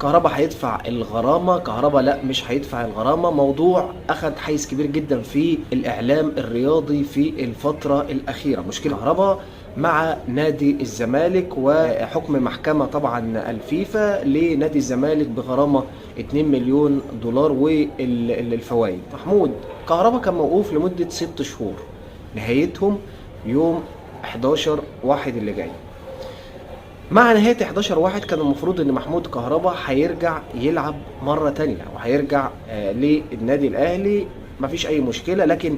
كهربا هيدفع الغرامة، كهربا لا مش هيدفع الغرامة. موضوع أخذ حيز كبير جدا في الإعلام الرياضي في الفترة الأخيرة، مشكلة كهربا مع نادي الزمالك وحكم محكمة طبعا الفيفا لنادي الزمالك بغرامة 2 مليون دولار والفوائد. محمود كهربا كان موقوف لمدة 6 شهور، نهايتهم يوم 11/1 اللي جاي. مع نهاية 11/1 كان المفروض ان محمود كهربا هيرجع يلعب مرة تانية وهيرجع للنادي الاهلي، مفيش اي مشكلة. لكن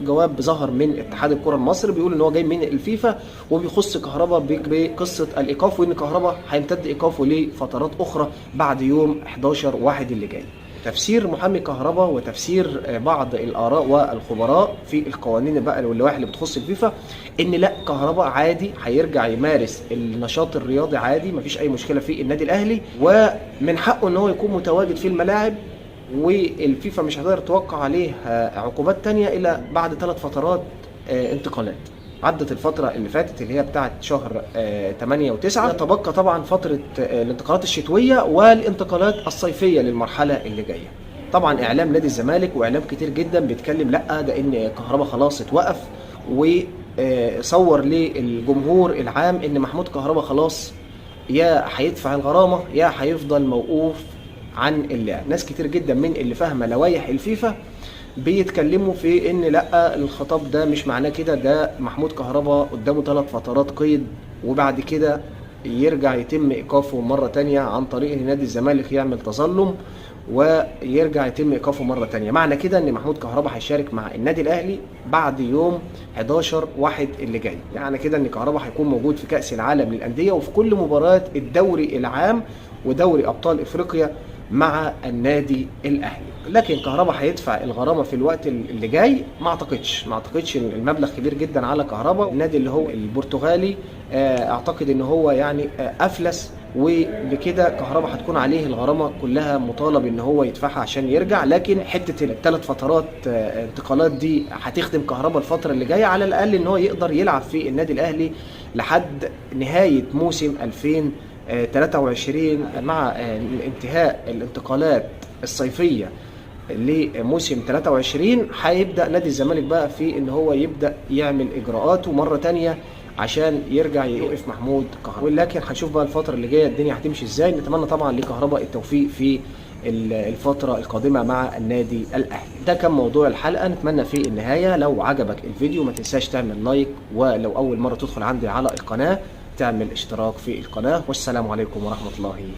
جواب ظهر من اتحاد الكرة المصري بيقول ان هو جاي من الفيفا وبيخص كهربا بقصة الايقاف، وان كهربا هيمتد ايقافه لفترات اخرى بعد يوم 11/1 اللي جاي. تفسير محامي كهربا وتفسير بعض الاراء والخبراء في القوانين بقى واللوائح اللي بتخص الفيفا ان لا، كهربا عادي هيرجع يمارس النشاط الرياضي عادي، مفيش اي مشكلة في النادي الاهلي، ومن حقه ان هو يكون متواجد في الملاعب، والفيفا مش هتقدر توقع عليه عقوبات تانية الا بعد 3 فترات انتقالات. عدت الفترة اللي فاتت اللي هي بتاعت شهر 8 و9، يتبقى طبعا فترة الانتقالات الشتوية والانتقالات الصيفية للمرحلة اللي جاية. طبعا اعلام نادي الزمالك واعلام كتير جدا بيتكلم لا ده ان كهربا خلاص اتوقف، وصور للجمهور العام ان محمود كهربا خلاص يا هيدفع الغرامة يا هيفضل موقوف عن اللعب. ناس كتير جدا من اللي فاهمة لوائح الفيفا بيتكلموا في ان لا، الخطاب ده مش معناه كده، ده محمود كهربا قدامه 3 فترات قيد وبعد كده يرجع يتم ايقافه مرة تانية عن طريق ان نادي الزمالك يعمل تظلم ويرجع يتم ايقافه مرة تانية. معنى كده ان محمود كهربا هيشارك مع النادي الاهلي بعد يوم 11/1 اللي جاي. يعني كده ان كهربا هيكون موجود في كأس العالم للأندية وفي كل مباريات الدوري العام ودوري ابطال افريقيا مع النادي الاهلي. لكن كهربا هيدفع الغرامة في الوقت اللي جاي؟ ما اعتقدش، المبلغ كبير جدا على كهربا. النادي اللي هو البرتغالي اعتقد ان هو افلس، وبكده كهربا هتكون عليه الغرامة كلها، مطالب ان هو يدفعها عشان يرجع. لكن حتة الثلاث فترات انتقالات دي هتخدم كهربا الفترة اللي جاية، على الاقل ان هو يقدر يلعب في النادي الاهلي لحد نهاية موسم 2023 مع انتهاء الانتقالات الصيفية لموسم 23. هيبدأ نادي الزمالك بقى في ان هو يبدأ يعمل اجراءاته مرة تانية عشان يرجع يوقف محمود كهربا. ولكن هنشوف بقى الفترة اللي جاية الدنيا هتمشي ازاي. نتمنى طبعا لكهربا التوفيق في الفترة القادمة مع النادي الأهلي. ده كان موضوع الحلقة. نتمنى في النهاية لو عجبك الفيديو ما تنساش تعمل لايك، ولو أول مرة تدخل عندي على القناة تعمل اشتراك في القناة. والسلام عليكم ورحمة الله وبركاته.